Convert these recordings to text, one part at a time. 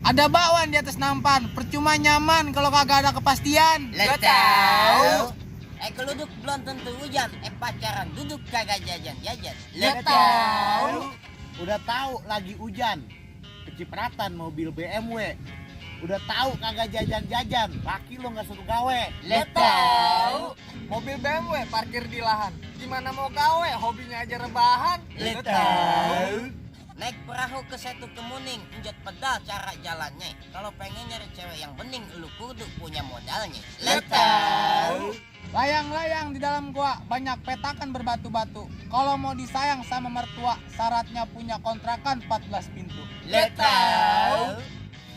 Ada bakwan di atas nampan, percuma nyaman kalau kagak ada kepastian. Let tahu. Geluduk belum tentu hujan, pacaran duduk kagak jajan-jajan. Let tahu. Udah tahu lagi hujan, kecipratan mobil BMW. Udah tahu kagak jajan-jajan, laki lo nggak suruh gawe. Let tahu. Mobil BMW parkir di lahan, gimana mau gawe, hobinya aja rebahan. Let tahu. Naik perahu ke Setu Kemuning, injat pedal cara jalannya. Kalau pengen nyari cewek yang bening, lu kudu punya modalnya. Let tahu. Layang-layang di dalam gua, banyak petakan berbatu-batu. Kalau mau disayang sama mertua, syaratnya punya kontrakan 14 pintu. Let tahu.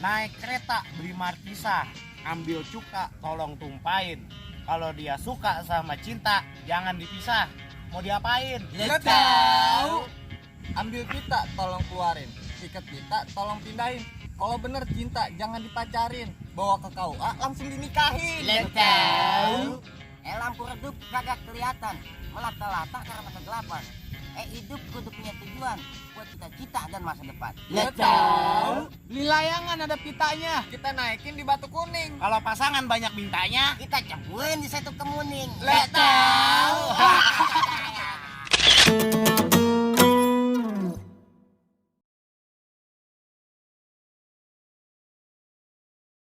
Naik kereta beli markisa, ambil cuka tolong tumpahin. Kalau dia suka sama cinta, jangan dipisah. Mau diapain? Let tahu. Ambil pita, tolong keluarin. Tiket pita, tolong pindahin. Kalau bener cinta, jangan dipacarin. Bawa ke KUA, langsung dinikahin. Let tahu. Lampu redup kagak kelihatan, melata-lata karena kegelapan. Hidup kudu punya tujuan buat cita-cita dan masa depan. Let tahu. Beli layangan ada pitanya, kita naikin di Batu Kuning. Kalau pasangan banyak mintanya, Kita campurin di Setu Kemuning. Let tahu.